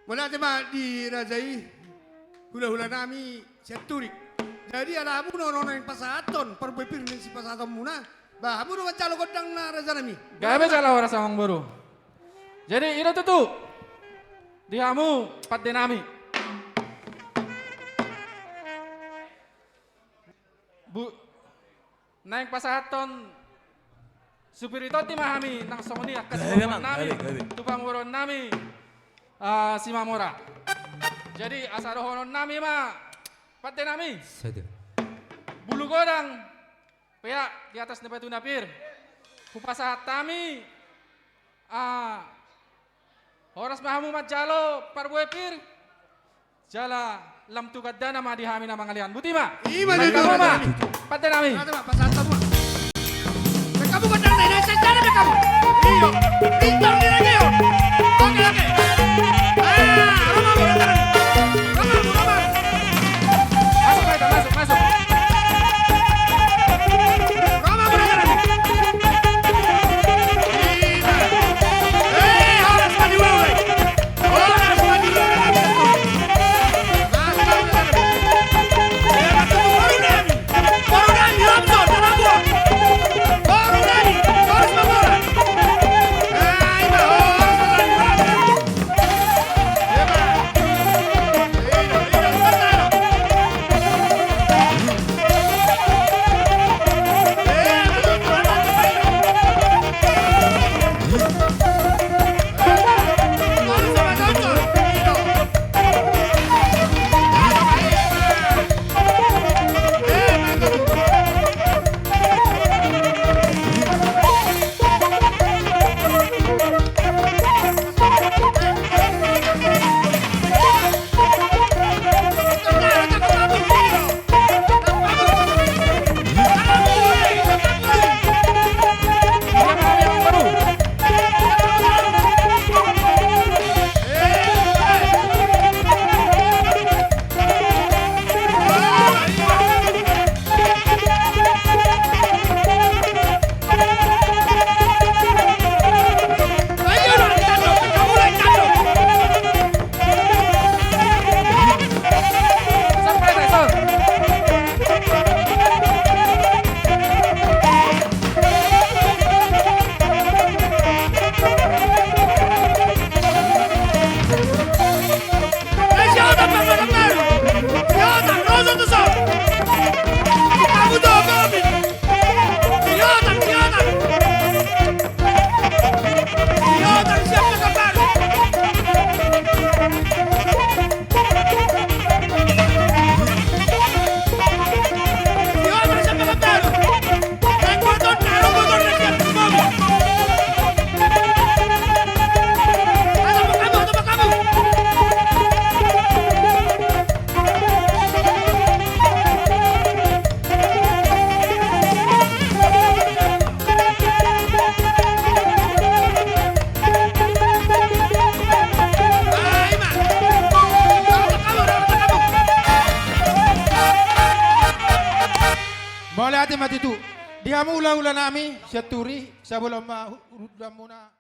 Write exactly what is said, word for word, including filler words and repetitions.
Mauliate ma di raja i, hula-hula nami Sianturik. Jadi ala hamu do na naeng pasahathon parbue pir ni sipasahatonmuna, ba hamu do manjalo gondangna raja nami. Gabe jala horas amang boru. Jadi i do tutu di hamu pande nami. Bu, naeng pasahathon supir ni tondi ma hami nang songon i angka sipamoruon nami, tu pamoruon nami, ah, Simamora. Jadi asa dohonon nami ma pande nami. Bulu godang peak di atas ni batu na pir. Hupasahat hami, ah, horas ma hamu manjalo parbue pir. Jala lam tu gandana ma di hami na mangalean. Boti ma. Ima tutu. Pande nami. Pande nami. Pande nami. Pande nami. Pande nami. Oke, oke. Ah, rumah murah tanah. Rumah murah. Masuk, masuk, masuk, masuk. Mauliate ma tutu. Di hamu hula-hula nami Sianturi, sabolon ma hu-, hurudamuna.